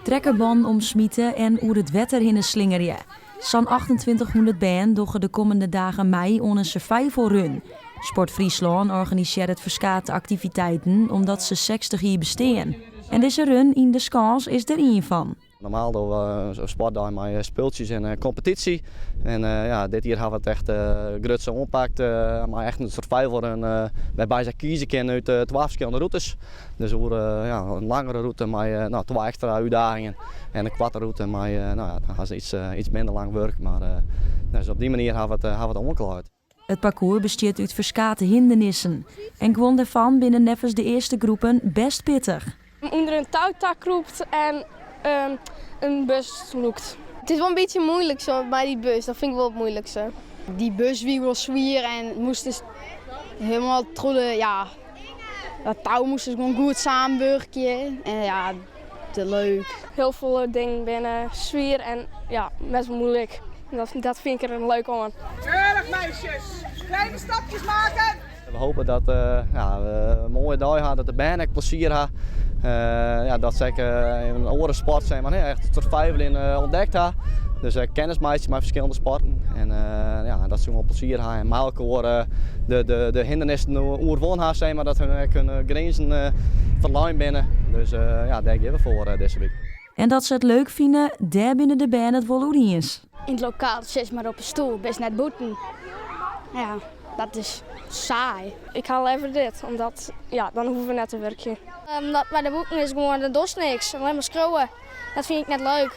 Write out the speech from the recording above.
Trekkerbannen omsmite en oer it wetter hinne slingerje. Sa'n 2800 bern dogge de kommende dagen mei oan in survivalrun. Sport Fryslân organisearret ferskate aktiviteiten omdat se 60 jier bestean. En dizze run yn de Skâns is der ien fan. Normaal dogge we in sportdei mei spultsjes en kompetysje. En ja, dit jier ha we it echt grutsk oanpakt mei echt in survivalrun wêrby't se kieze kinne út twa ferskillende rûtes. Dus oer ja, in langere rûte mei no, twa ekstra útdagingen en in koarte rûte mei no ja, dan ha se iets, iets minder lang wurk. Mar dus op dy manier ha we it, ha we it oanklaaid. It parkoers bestiet út ferskate hindernissen. En guon dêrfan binne neffens de earste groepen bêst pittich. Under in tou krûpt en in bus lûkt. It is wol in bytsje muoilik sa by dy bus, dat fyn ik wol it muoilikste. Dy bus wie wol swier en moast dus hielendal troch de, ja, dat tou moast dus gewoan goed samenwurkje. En ja, te leuk. Hiel folle dingen binne swier en ja, bêst wol muoilik. Dat fyn ik der leuk oan. Keurig meisjes, kleine stapjes maken. We hoopje dat ja, we in moaie dei ha, dat de bern ek plezier ha. Ja, dat se ek in oare sport sis mar, echt it survivaljen ûntdekt ha. Dus ek kennis meitsje mei ferskillende sporten. En ja, dat se gewoan plezier ha en mei elkoar de hindernissen oerwûn ha, sis mar, dat hun ek hun grinzen ferlein binne. Dus ja, dêr gean we foar dizze wike. En dat se it leuk fine, dêr binne de bern it wol oer iens. Yn it lokaal sitst mar op 'e stoel, bist net bûten. Ja, dat is saai. Ik ha leaver dit, omdat ja, dan hoege we net te wurkjen. Omdat by de bûten is gewoan, dan dochst niks, allinnich mar skriuwe. Dat fyn ik net leuk.